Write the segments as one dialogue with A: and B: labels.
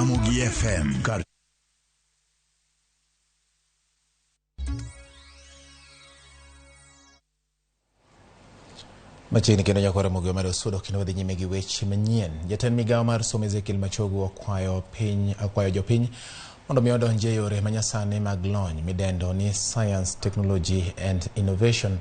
A: Ramogi FM kar
B: Machiegni kendo nyakwar Ramogi omedo sudo kendo wadhi nyime gi weche manyien. Jatend migawo mar somo Ezekiel Machogu okwayo piny okwayo jopiny mondo mi odonji e yore manyasani mag lony midendo ni Science, Technology and Innovation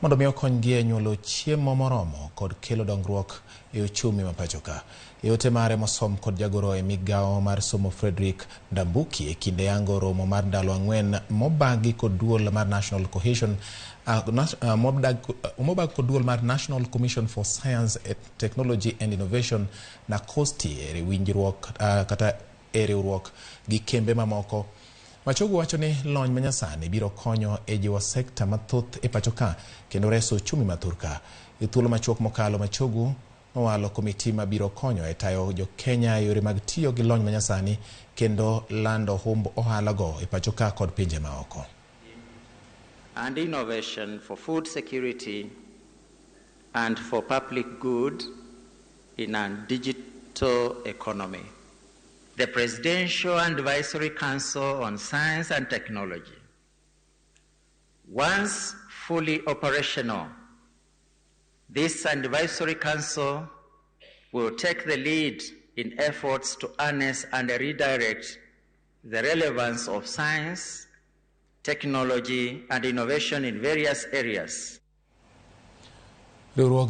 B: mondo mi okonygi e nyuolo chiemo moromo kod kelo dongruok e uchumi ma pacho ka. E ote mare mosom kod jagoro e migawo mar somo Frederick Ndambuki e kinde yango romo mar ndalo ang'wen mobagi kod duol mar National Cohesion mobag kod duol mar National Commission for Science, Technology and Innovation NACOSTI e winjruok kata e riwruok gi kembe mamoko. Machogu wacho ni lony manyasani biro konyo e jiwo sekta mathoth e pacho ka kendo reso uchumi ma thurka. E thuolo machuok mokalo Machogu nowalo komiti mabiro konyo e tayo jo-Kenya e yore mag tiyo gi lony manyasani kendo lando humb ohala go e pacho ka kod pinje maoko.
C: And innovation for food security and for public good in a digital economy. The Presidential Advisory Council on Science and Technology, once fully operational, this advisory council will take the lead in efforts to harness and redirect the relevance of science, technology, and innovation in various areas.
B: Riwruoge